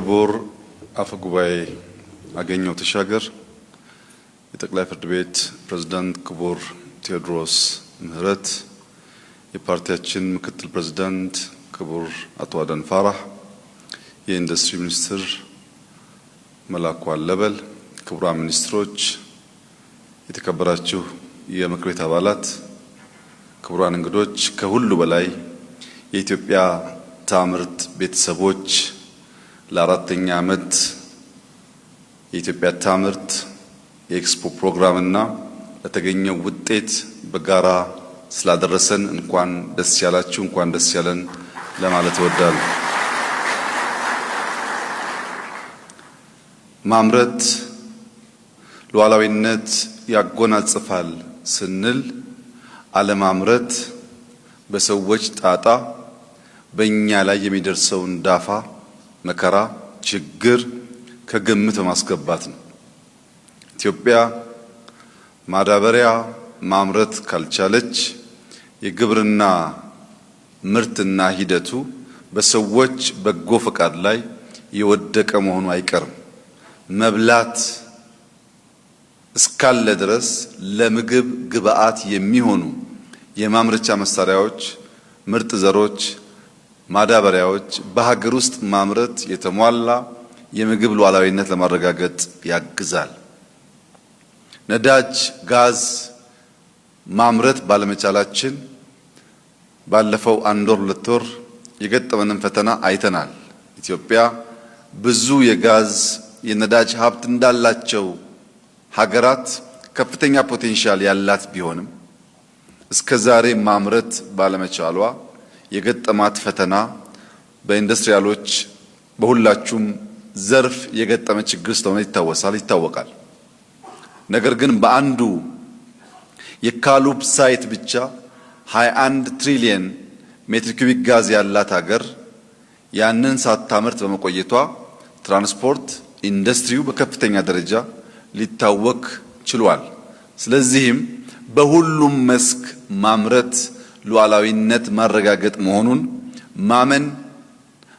ክቡር አፈ ጉባኤ አገኘሁ ተሻገር፣ የጠቅላይ ፍርድ ቤት ፕሬዝዳንት ክቡር ቴዎድሮስ ምህረት፣ የፓርቲያችን ምክትል ፕሬዝዳንት ክቡር አቶ አደን ፋራህ፣ የኢንዱስትሪ ሚኒስትር መላኩ አለበል፣ ክቡራን ሚኒስትሮች፣ የተከበራችሁ የምክር ቤት አባላት፣ ክቡራን እንግዶች፣ ከሁሉ በላይ የኢትዮጵያ ታምርት ቤተሰቦች፣ ለአራተኛ ዓመት የኢትዮጵያ ታምርት የኤክስፖ ፕሮግራምና ለተገኘው ውጤት በጋራ ስላደረሰን እንኳን ደስ ያላችሁ፣ እንኳን ደስ ያለን ለማለት እወዳለሁ። ማምረት ሉዓላዊነት ያጎናጽፋል ስንል አለማምረት በሰዎች ጣጣ በእኛ ላይ የሚደርሰውን ዳፋ፣ መከራ፣ ችግር ከግምት በማስገባት ነው። ኢትዮጵያ ማዳበሪያ ማምረት ካልቻለች የግብርና ምርትና ሂደቱ በሰዎች በጎ ፈቃድ ላይ የወደቀ መሆኑ አይቀርም። መብላት እስካለ ድረስ ለምግብ ግብዓት የሚሆኑ የማምረቻ መሳሪያዎች፣ ምርጥ ዘሮች፣ ማዳበሪያዎች በሀገር ውስጥ ማምረት የተሟላ የምግብ ሉዓላዊነት ለማረጋገጥ ያግዛል። ነዳጅ፣ ጋዝ ማምረት ባለመቻላችን ባለፈው አንድ ወር 2 ወር የገጠመንን ፈተና አይተናል። ኢትዮጵያ ብዙ የጋዝ የነዳጅ ሀብት እንዳላቸው ሀገራት ከፍተኛ potential ያላት ቢሆንም እስከ ዛሬ ማምረት ባለመቻሏ የገጠማት ፈተና በኢንዱስትሪያሎች በሁላችሁም ዘርፍ የገጠመ ችግር ስለሆነ ይታወሳል፣ ይታወቃል። ነገር ግን በአንዱ የካሉብ site ብቻ 21 ትሪሊየን ሜትር ኪዩቢክ ጋዝ ያላት ሀገር ያንን ሳታመርት በመቆየቷ ትራንስፖርት ኢንዱስትሪው በከፍተኛ ደረጃ ሊታወክ ችሏል። ስለዚህም በሁሉም መስክ ማምረት ሉዓላዊነት ማረጋገጥ መሆኑን ማመን፣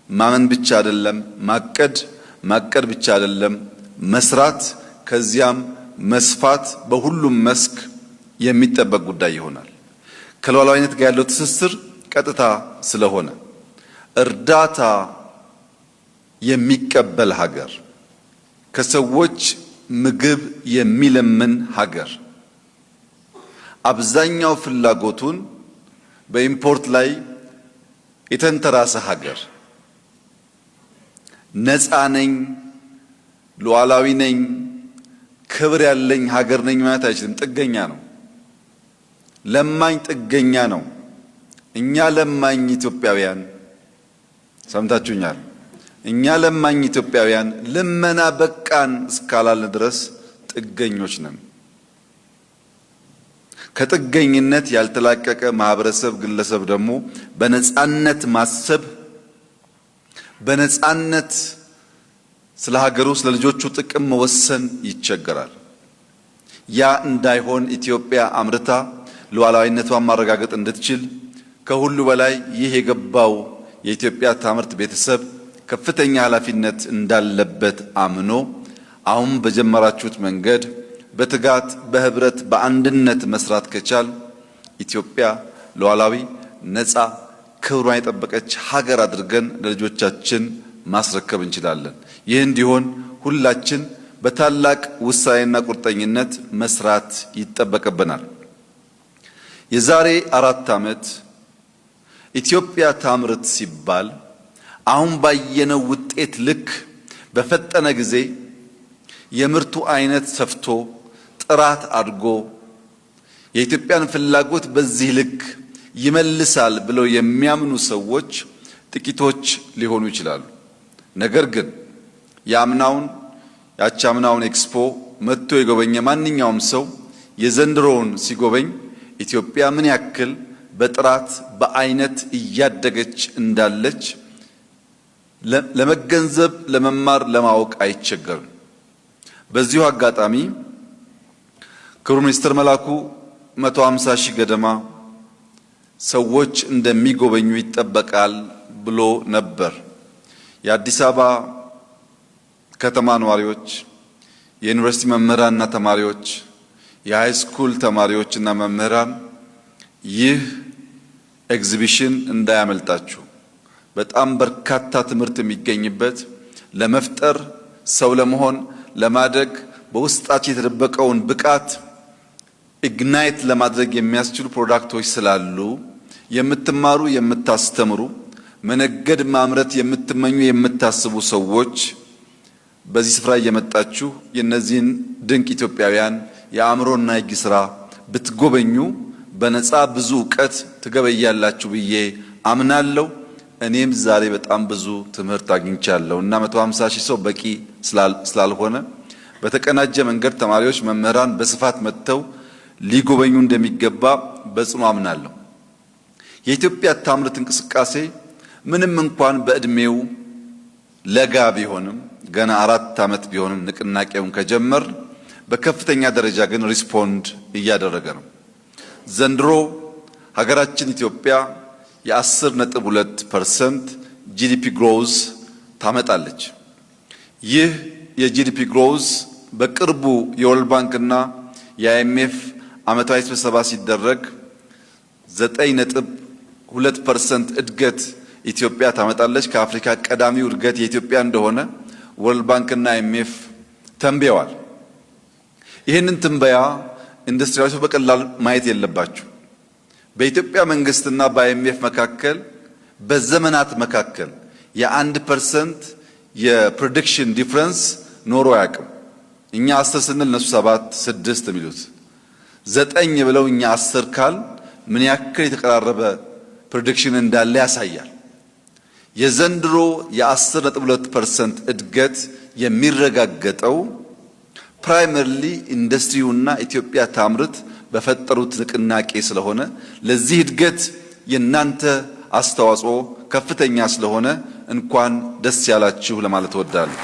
ማመን ብቻ አይደለም ማቀድ፣ ማቀድ ብቻ አይደለም መስራት፣ ከዚያም መስፋት በሁሉም መስክ የሚጠበቅ ጉዳይ ይሆናል። ከሉዓላዊነት ጋር ያለው ትስስር ቀጥታ ስለሆነ እርዳታ የሚቀበል ሀገር፣ ከሰዎች ምግብ የሚለምን ሀገር፣ አብዛኛው ፍላጎቱን በ import ላይ የተንተራሰ ሀገር ነፃ ነኝ፣ ሉዓላዊ ነኝ፣ ክብር ያለኝ ሀገር ነኝ ማለት አይችልም። ጥገኛ ነው። ለማኝ ጥገኛ ነው። እኛ ለማኝ ኢትዮጵያውያን፣ ሰምታችሁኛል። እኛ ለማኝ ኢትዮጵያውያን ልመና በቃን እስካላልን ድረስ ጥገኞች ነን። ከጥገኝነት ያልተላቀቀ ማህበረሰብ፣ ግለሰብ ደግሞ በነጻነት ማሰብ፣ በነጻነት ስለ ሀገሩ ስለ ልጆቹ ጥቅም መወሰን ይቸገራል። ያ እንዳይሆን ኢትዮጵያ አምርታ ሉዓላዊነቷን ማረጋገጥ እንድትችል ከሁሉ በላይ ይህ የገባው የኢትዮጵያ ታምርት ቤተሰብ ከፍተኛ ኃላፊነት እንዳለበት አምኖ አሁን በጀመራችሁት መንገድ በትጋት፣ በህብረት፣ በአንድነት መስራት ከቻል ኢትዮጵያ ሉዓላዊ፣ ነፃ፣ ክብሯን የጠበቀች ሀገር አድርገን ለልጆቻችን ማስረከብ እንችላለን። ይህ እንዲሆን ሁላችን በታላቅ ውሳኔና ቁርጠኝነት መስራት ይጠበቅብናል። የዛሬ 4 ዓመት ኢትዮጵያ ታምርት ሲባል አሁን ባየነው ውጤት ልክ በፈጠነ ጊዜ የምርቱ አይነት ሰፍቶ ጥራት አድጎ የኢትዮጵያን ፍላጎት በዚህ ልክ ይመልሳል ብለው የሚያምኑ ሰዎች ጥቂቶች ሊሆኑ ይችላሉ። ነገር ግን የአምናውን ያቻምናውን ኤክስፖ መጥቶ የጎበኘ ማንኛውም ሰው የዘንድሮውን ሲጎበኝ ኢትዮጵያ ምን ያክል በጥራት በአይነት እያደገች እንዳለች ለመገንዘብ፣ ለመማር፣ ለማወቅ አይቸገርም። በዚሁ አጋጣሚ ክቡር ሚኒስትር መላኩ 150,000 ገደማ ሰዎች እንደሚጎበኙ ይጠበቃል ብሎ ነበር። የአዲስ አበባ ከተማ ነዋሪዎች፣ የዩኒቨርሲቲ መምህራንና ተማሪዎች፣ የ high school ተማሪዎችና መምህራን ይህ ኤግዚቢሽን እንዳያመልጣችሁ። በጣም በርካታ ትምህርት የሚገኝበት፣ ለመፍጠር፣ ሰው ለመሆን፣ ለማደግ፣ በውስጣችን የተደበቀውን ብቃት ignite ለማድረግ የሚያስችሉ product ኦች ስላሉ የምትማሩ፣ የምታስተምሩ፣ መነገድ፣ ማምረት የምትመኙ፣ የምታስቡ ሰዎች በዚህ ስፍራ እየመጣችሁ የእነዚህን ድንቅ ኢትዮጵያውያን የአእምሮና የእጅ ስራ ብትጎበኙ በነፃ ብዙ እውቀት ትገበያላችሁ ብዬ አምናለሁ። እኔም ዛሬ በጣም ብዙ ትምህርት አግኝቻለሁ እና 150 ሺህ ሰው በቂ ስላልሆነ በተቀናጀ መንገድ ተማሪዎች፣ መምህራን በስፋት መጥተው ሊጎበኙ እንደሚገባ በጽኑ አምናለሁ። የኢትዮጵያ ታምርት እንቅስቃሴ ምንም እንኳን በዕድሜው ለጋ ቢሆንም፣ ገና 4 ዓመት ቢሆንም ንቅናቄውን ከጀመር፣ በከፍተኛ ደረጃ ግን respond እያደረገ ነው። ዘንድሮ ሀገራችን ኢትዮጵያ የ10.2% GDP growth ታመጣለች። ይህ የ GDP growth በቅርቡ የ World Bank እና የ IMF ዓመታዊ ስብሰባ ሲደረግ 9.2% እድገት ኢትዮጵያ ታመጣለች። ከአፍሪካ ቀዳሚው እድገት የኢትዮጵያ እንደሆነ World Bank እና IMF ተንብየዋል። ይህንን ትንበያ ኢንዱስትሪዎች በቀላል ማየት የለባችሁ። በኢትዮጵያ መንግስትና በ IMF መካከል በዘመናት መካከል የ1% የ prediction difference ኖሮ አያውቅም። እኛ 10 ስንል እነሱ 7፣ 6 የሚሉት፣ 9 ብለው እኛ 10 ካልን ምን ያክል የተቀራረበ prediction እንዳለ ያሳያል። የዘንድሮ የ10.2% እድገት የሚረጋገጠው primarily ኢንዱስትሪውና ኢትዮጵያ ታምርት በፈጠሩት ንቅናቄ ስለሆነ፣ ለዚህ እድገት የእናንተ አስተዋጽኦ ከፍተኛ ስለሆነ እንኳን ደስ ያላችሁ ለማለት እወዳለሁ።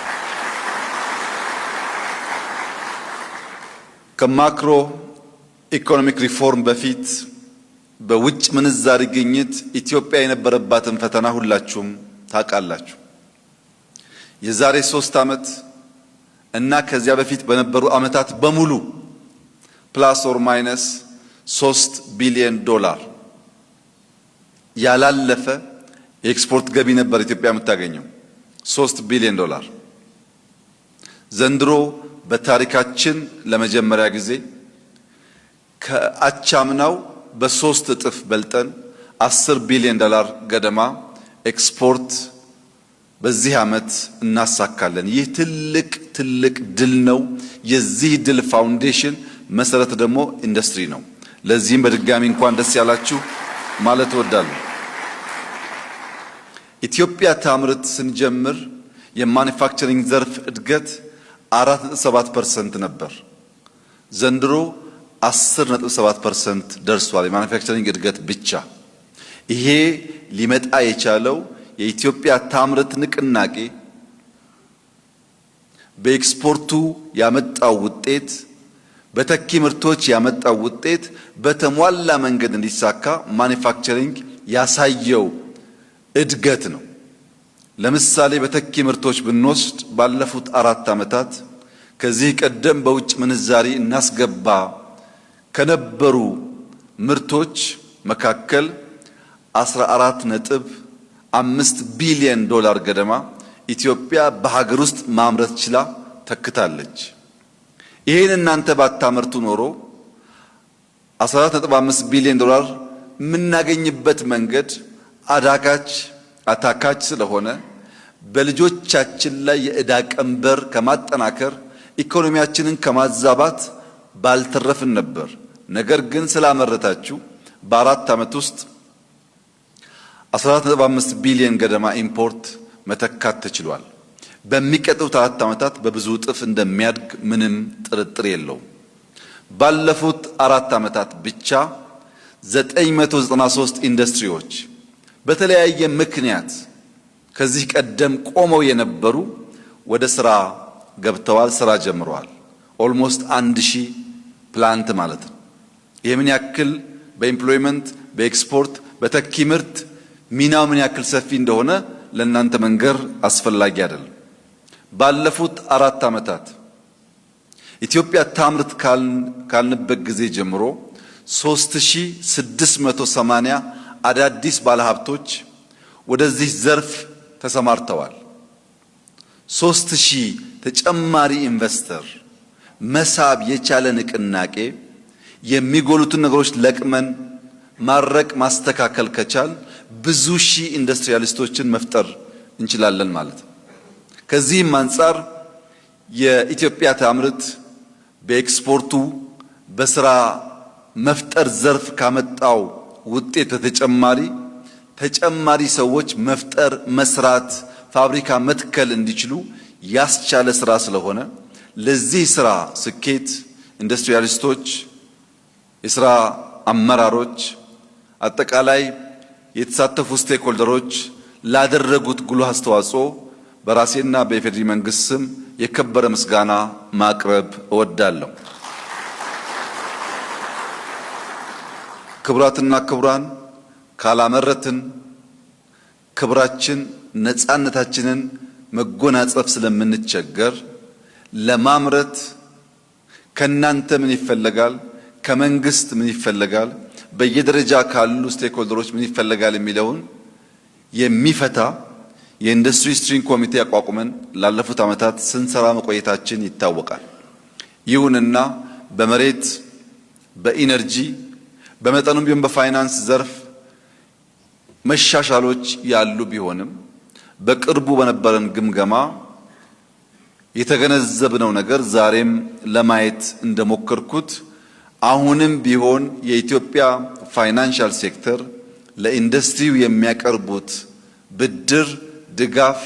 ከ macro economic reform በፊት በውጭ ምንዛሪ ግኝት ኢትዮጵያ የነበረባትን ፈተና ሁላችሁም ታውቃላችሁ። የዛሬ 3 ዓመት እና ከዚያ በፊት በነበሩ ዓመታት በሙሉ plus or minus 3 ቢሊዮን ዶላር ያላለፈ የኤክስፖርት ገቢ ነበር ኢትዮጵያ የምታገኘው፣ 3 ቢሊዮን ዶላር። ዘንድሮ በታሪካችን ለመጀመሪያ ጊዜ ከአቻምናው በ3 እጥፍ በልጠን 10 ቢሊዮን ዶላር ገደማ ኤክስፖርት በዚህ ዓመት እናሳካለን። ይህ ትልቅ ትልቅ ድል ነው። የዚህ ድል foundation መሰረት ደግሞ ኢንዱስትሪ ነው። ለዚህም በድጋሚ እንኳን ደስ ያላችሁ ማለት እወዳለሁ። ኢትዮጵያ ታምርት ስንጀምር የ manufacturing ዘርፍ እድገት 4.7% ነበር። ዘንድሮ 10.7% ደርሷል። የ manufacturing እድገት ብቻ። ይሄ ሊመጣ የቻለው የኢትዮጵያ ታምርት ንቅናቄ በኤክስፖርቱ ያመጣው ውጤት፣ በተኪ ምርቶች ያመጣው ውጤት በተሟላ መንገድ እንዲሳካ manufacturing ያሳየው እድገት ነው። ለምሳሌ በተኪ ምርቶች ብንወስድ ባለፉት 4 ዓመታት ከዚህ ቀደም በውጭ ምንዛሪ እናስገባ ከነበሩ ምርቶች መካከል 14.5 ቢሊዮን ዶላር ገደማ ኢትዮጵያ በሀገር ውስጥ ማምረት ችላ ተክታለች። ይህን እናንተ ባታመርቱ ኖሮ 14.5 ቢሊዮን ዶላር የምናገኝበት መንገድ አዳጋች፣ አታካች ስለሆነ በልጆቻችን ላይ የዕዳ ቀንበር ከማጠናከር፣ ኢኮኖሚያችንን ከማዛባት ባልተረፍን ነበር። ነገር ግን ስላመረታችሁ በ4 ዓመት ውስጥ 14.5 ቢሊዮን ገደማ import መተካት ተችሏል። በሚቀጥሉት 4 ዓመታት በብዙ እጥፍ እንደሚያድግ ምንም ጥርጥር የለውም። ባለፉት 4 ዓመታት ብቻ 993 ኢንዱስትሪዎች በተለያየ ምክንያት ከዚህ ቀደም ቆመው የነበሩ ወደ ስራ ገብተዋል፣ ስራ ጀምረዋል። Almost 1,000 plant ማለት ነው። ይህ ምን ያክል በ employment፣ በ export፣ በተኪ ምርት ሚናው ምን ያክል ሰፊ እንደሆነ ለእናንተ መንገር አስፈላጊ አይደለም። ባለፉት 4 ዓመታት ኢትዮጵያ ታምርት ካልንበት ጊዜ ጀምሮ 3680 አዳዲስ ባለሀብቶች ወደዚህ ዘርፍ ተሰማርተዋል። 3000 ተጨማሪ investor መሳብ የቻለ ንቅናቄ የሚጎሉትን ነገሮች ለቅመን ማረቅ ማስተካከል ከቻል ብዙ ሺህ industrialist ኦችን መፍጠር እንችላለን ማለት ነው። ከዚህም አንጻር የኢትዮጵያ ታምርት በኤክስፖርቱ፣ በስራ መፍጠር ዘርፍ ካመጣው ውጤት በተጨማሪ ተጨማሪ ሰዎች መፍጠር፣ መስራት፣ ፋብሪካ መትከል እንዲችሉ ያስቻለ ስራ ስለሆነ ለዚህ ስራ ስኬት industrialist ኦች፣ የስራ አመራሮች፣ አጠቃላይ የተሳተፉ stakeholder ኦች ላደረጉት ጉልህ አስተዋጽኦ በራሴና በኢፌዴሪ መንግስት ስም የከበረ ምስጋና ማቅረብ እወዳለሁ። ክቡራትና ክቡራን፣ ካላመረትን ክብራችን፣ ነፃነታችንን መጎናጸፍ ስለምንቸገር ለማምረት ከናንተ ምን ይፈለጋል? ከመንግስት ምን ይፈለጋል? በየደረጃ ካሉ stakeholder ኦች ምን ይፈለጋል የሚለውን የሚፈታ የኢንዱስትሪ steering ኮሚቴ አቋቁመን ላለፉት ዓመታት ስንሰራ መቆየታችን ይታወቃል። ይሁንና በመሬት፣ በ energy፣ በመጠኑም ቢሆን በፋይናንስ ዘርፍ መሻሻሎች ያሉ ቢሆንም በቅርቡ በነበረን ግምገማ የተገነዘብነው ነገር ዛሬም ለማየት እንደሞከርኩት አሁንም ቢሆን የኢትዮጵያ financial sector ለኢንዱስትሪው የሚያቀርቡት ብድር ድጋፍ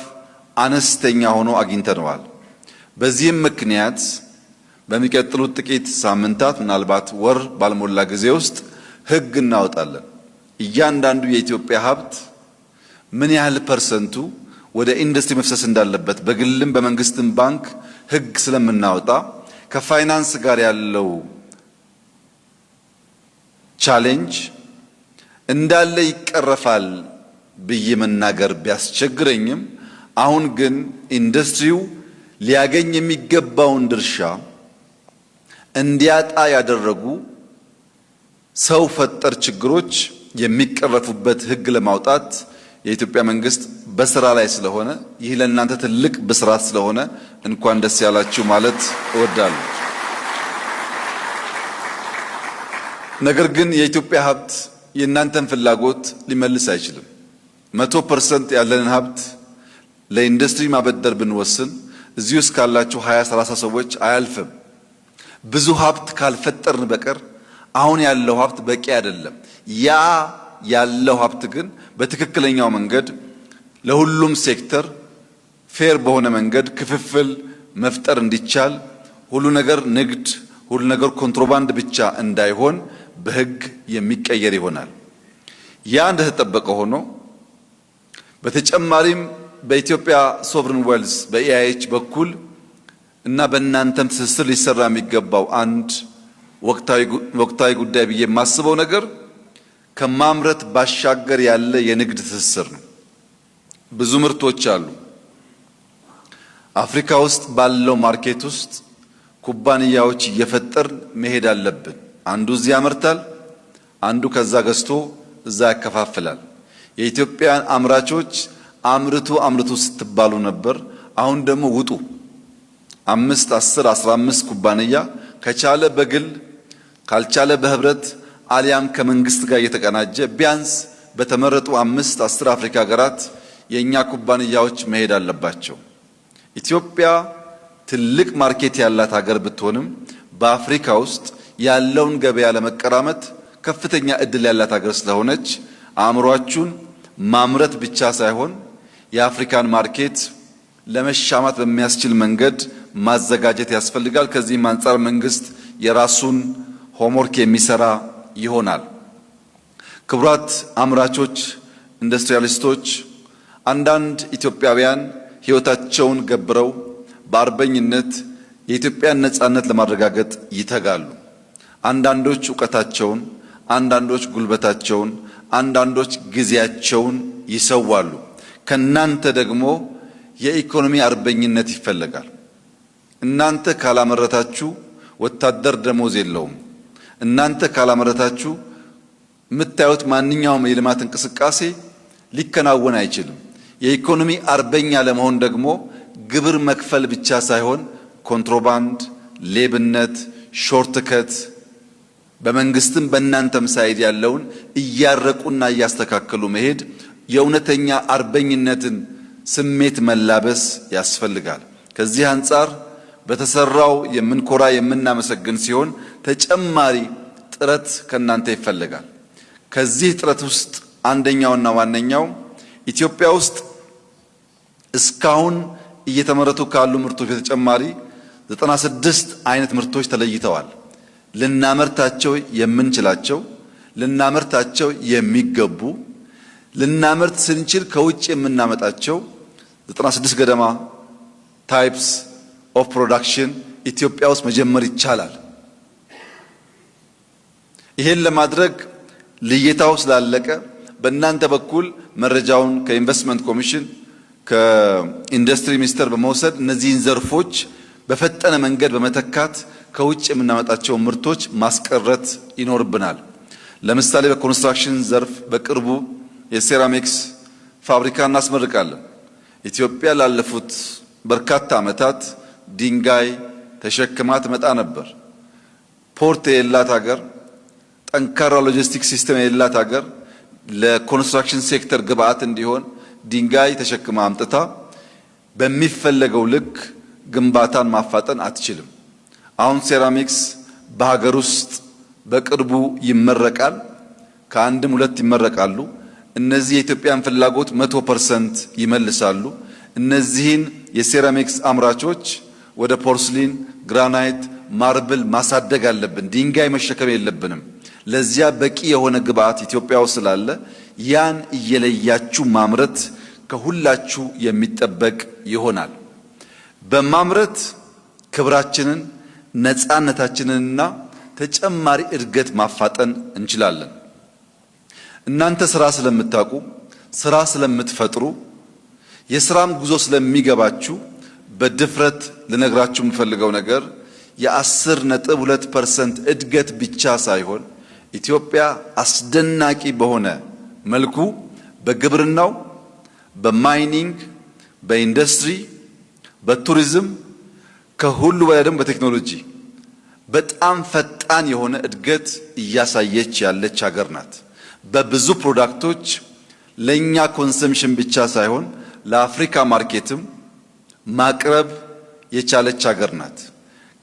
አነስተኛ ሆኖ አግኝተነዋል። በዚህም ምክንያት በሚቀጥሉት ጥቂት ሳምንታት፣ ምናልባት ወር ባልሞላ ጊዜ ውስጥ ሕግ እናወጣለን። እያንዳንዱ የኢትዮጵያ ሀብት ምን ያህል percent ኡ ወደ ኢንዱስትሪ መፍሰስ እንዳለበት በግልም በመንግስትም ባንክ ሕግ ስለምናወጣ ከፋይናንስ ጋር ያለው challenge እንዳለ ይቀረፋል ብዬ መናገር ቢያስቸግረኝም አሁን ግን ኢንዱስትሪው ሊያገኝ የሚገባውን ድርሻ እንዲያጣ ያደረጉ ሰው ፈጠር ችግሮች የሚቀረፉበት ሕግ ለማውጣት የኢትዮጵያ መንግስት በስራ ላይ ስለሆነ ይህ ለእናንተ ትልቅ ብስራት ስለሆነ እንኳን ደስ ያላችሁ ማለት እወዳለሁ። ነገር ግን የኢትዮጵያ ሀብት የእናንተን ፍላጎት ሊመልስ አይችልም። 100% ያለንን ሀብት ለኢንዱስትሪ ማበደር ብንወስን እዚህ ውስጥ ካላችሁ 20 30 ሰዎች አያልፍም። ብዙ ሀብት ካልፈጠርን በቀር አሁን ያለው ሀብት በቂ አይደለም። ያ ያለው ሀብት ግን በትክክለኛው መንገድ ለሁሉም sector fair በሆነ መንገድ ክፍፍል መፍጠር እንዲቻል፣ ሁሉ ነገር ንግድ፣ ሁሉ ነገር ኮንትሮባንድ ብቻ እንዳይሆን በሕግ የሚቀየር ይሆናል። ያ እንደተጠበቀ ሆኖ በተጨማሪም በኢትዮጵያ sovereign wealth በ EIH በኩል እና በእናንተም ትስስር ሊሰራ የሚገባው አንድ ወቅታዊ ጉዳይ ብዬ የማስበው ነገር ከማምረት ባሻገር ያለ የንግድ ትስስር ነው። ብዙ ምርቶች አሉ። አፍሪካ ውስጥ ባለው market ውስጥ ኩባንያዎች እየፈጠርን መሄድ አለብን። አንዱ እዚህ ያመርታል፣ አንዱ ከዛ ገዝቶ እዛ ያከፋፍላል። የኢትዮጵያን አምራቾች አምርቱ አምርቱ ስትባሉ ነበር። አሁን ደግሞ ውጡ። 5፣ 10፣ 15 ኩባንያ ከቻለ በግል፣ ካልቻለ በህብረት አሊያም ከመንግስት ጋር እየተቀናጀ ቢያንስ በተመረጡ 5፣ 10 አፍሪካ ሀገራት የእኛ ኩባንያዎች መሄድ አለባቸው። ኢትዮጵያ ትልቅ market ያላት ሀገር ብትሆንም በአፍሪካ ውስጥ ያለውን ገበያ ለመቀራመት ከፍተኛ እድል ያላት ሀገር ስለሆነች አእምሯችሁን ማምረት ብቻ ሳይሆን የአፍሪካን market ለመሻማት በሚያስችል መንገድ ማዘጋጀት ያስፈልጋል። ከዚህም አንጻር መንግስት የራሱን homework የሚሰራ ይሆናል። ክቡራት አምራቾች፣ industrialist ኦች፣ አንዳንድ ኢትዮጵያውያን ሕይወታቸውን ገብረው በአርበኝነት የኢትዮጵያን ነጻነት ለማረጋገጥ ይተጋሉ። አንዳንዶች እውቀታቸውን፣ አንዳንዶች ጉልበታቸውን፣ አንዳንዶች ጊዜያቸውን ይሰዋሉ። ከናንተ ደግሞ የኢኮኖሚ አርበኝነት ይፈለጋል። እናንተ ካላመረታችሁ ወታደር ደሞዝ የለውም። እናንተ ካላመረታችሁ የምታዩት ማንኛውም የልማት እንቅስቃሴ ሊከናወን አይችልም። የኢኮኖሚ አርበኛ ለመሆን ደግሞ ግብር መክፈል ብቻ ሳይሆን ኮንትሮባንድ፣ ሌብነት፣ shortcut በመንግስትም በእናንተም side ያለውን እያረቁና እያስተካከሉ መሄድ የእውነተኛ አርበኝነትን ስሜት መላበስ ያስፈልጋል። ከዚህ አንጻር በተሰራው የምንኮራ የምናመሰግን ሲሆን ተጨማሪ ጥረት ከእናንተ ይፈለጋል። ከዚህ ጥረት ውስጥ አንደኛውና ዋነኛው ኢትዮጵያ ውስጥ እስካሁን እየተመረቱ ካሉ ምርቶች በተጨማሪ 96 አይነት ምርቶች ተለይተዋል። ልናመርታቸው የምንችላቸው፣ ልናመርታቸው የሚገቡ፣ ልናመርት ስንችል ከውጭ የምናመጣቸው 96 ገደማ types of production ኢትዮጵያ ውስጥ መጀመር ይቻላል። ይሄን ለማድረግ ልየታው ስላለቀ በእናንተ በኩል መረጃውን ከኢንቨስትመንት ኮሚሽን፣ ከኢንዱስትሪ ሚኒስቴር በመውሰድ እነዚህን ዘርፎች በፈጠነ መንገድ በመተካት ከውጭ የምናመጣቸው ምርቶች ማስቀረት ይኖርብናል። ለምሳሌ በኮንስትራክሽን ዘርፍ በቅርቡ የሴራሚክስ ፋብሪካ እናስመርቃለን። ኢትዮጵያ ላለፉት በርካታ ዓመታት ድንጋይ ተሸክማ ትመጣ ነበር። Port የሌላት ሀገር፣ ጠንካራ logistics system የሌላት ሀገር ለ construction sector ግብአት እንዲሆን ድንጋይ ተሸክማ አምጥታ በሚፈለገው ልክ ግንባታን ማፋጠን አትችልም። አሁን ሴራሚክስ በሀገር ውስጥ በቅርቡ ይመረቃል። ከአንድም ሁለት ይመረቃሉ። እነዚህ የኢትዮጵያን ፍላጎት 100% ይመልሳሉ። እነዚህን የሴራሚክስ አምራቾች ወደ porcelain፣ granite፣ marble ማሳደግ አለብን። ድንጋይ መሸከም የለብንም። ለዚያ በቂ የሆነ ግብአት ኢትዮጵያ ውስጥ ስላለ ያን እየለያችሁ ማምረት ከሁላችሁ የሚጠበቅ ይሆናል። በማምረት ክብራችንን፣ ነፃነታችንንና ተጨማሪ እድገት ማፋጠን እንችላለን። እናንተ ስራ ስለምታውቁ፣ ስራ ስለምትፈጥሩ፣ የስራም ጉዞ ስለሚገባችሁ በድፍረት ልነግራችሁ የምፈልገው ነገር የ10.2% እድገት ብቻ ሳይሆን ኢትዮጵያ አስደናቂ በሆነ መልኩ በግብርናው፣ በ mining፣ በኢንዱስትሪ፣ በቱሪዝም፣ ከሁሉ በላይ ደግሞ በቴክኖሎጂ በጣም ፈጣን የሆነ እድገት እያሳየች ያለች ሀገር ናት። በብዙ product ኦች ለኛ consumption ብቻ ሳይሆን ለአፍሪካ market ም ማቅረብ የቻለች ሀገር ናት።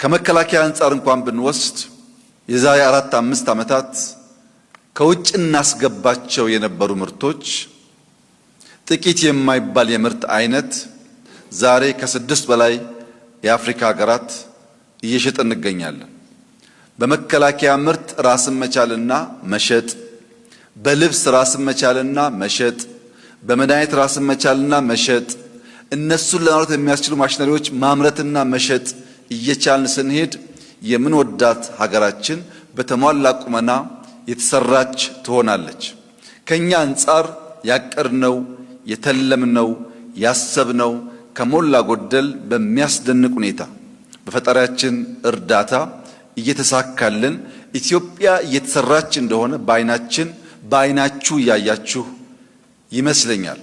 ከመከላከያ አንጻር እንኳን ብንወስድ የዛሬ 4-5 ዓመታት ከውጭ እናስገባቸው የነበሩ ምርቶች ጥቂት የማይባል የምርት አይነት ዛሬ ከስድስት በላይ የአፍሪካ ሀገራት እየሸጠ እንገኛለን። በመከላከያ ምርት ራስን መቻልና መሸጥ፣ በልብስ ራስን መቻልና መሸጥ፣ በመድኃኒት ራስን መቻልና መሸጥ፣ እነሱን ለማምረት የሚያስችሉ ማሽነሪዎች ማምረትና መሸጥ እየቻልን ስንሄድ የምንወዳት ሀገራችን በተሟላ ቁመና የተሰራች ትሆናለች። ከኛ አንጻር ያቀድነው፣ የተለምነው፣ ያሰብነው ከሞላ ጎደል በሚያስደንቅ ሁኔታ በፈጣሪያችን እርዳታ እየተሳካልን ኢትዮጵያ እየተሰራች እንደሆነ በአይናችን በአይናችሁ እያያችሁ ይመስለኛል።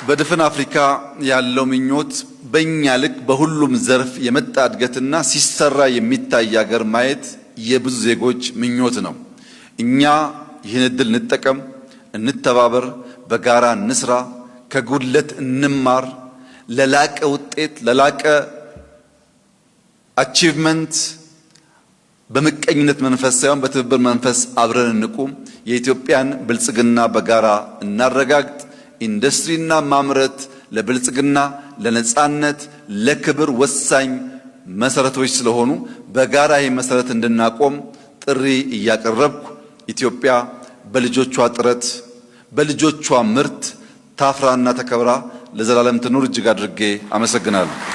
በድፍን አፍሪካ ያለው ምኞት በእኛ ልክ በሁሉም ዘርፍ የመጣ እድገትና ሲሰራ የሚታይ ሀገር ማየት የብዙ ዜጎች ምኞት ነው። እኛ ይህን እድል እንጠቀም፣ እንተባበር፣ በጋራ እንስራ፣ ከጉድለት እንማር፣ ለላቀ ውጤት፣ ለላቀ achievement በምቀኝነት መንፈስ ሳይሆን በትብብር መንፈስ አብረን እንቁም። የኢትዮጵያን ብልጽግና በጋራ እናረጋግጥ። ኢንዱስትሪና ማምረት ለብልጽግና፣ ለነጻነት፣ ለክብር ወሳኝ መሰረቶች ስለሆኑ በጋራ ይህ መሰረት እንድናቆም ጥሪ እያቀረብኩ ኢትዮጵያ በልጆቿ ጥረት፣ በልጆቿ ምርት ታፍራና ተከብራ ለዘላለም ትኑር። እጅግ አድርጌ አመሰግናለሁ።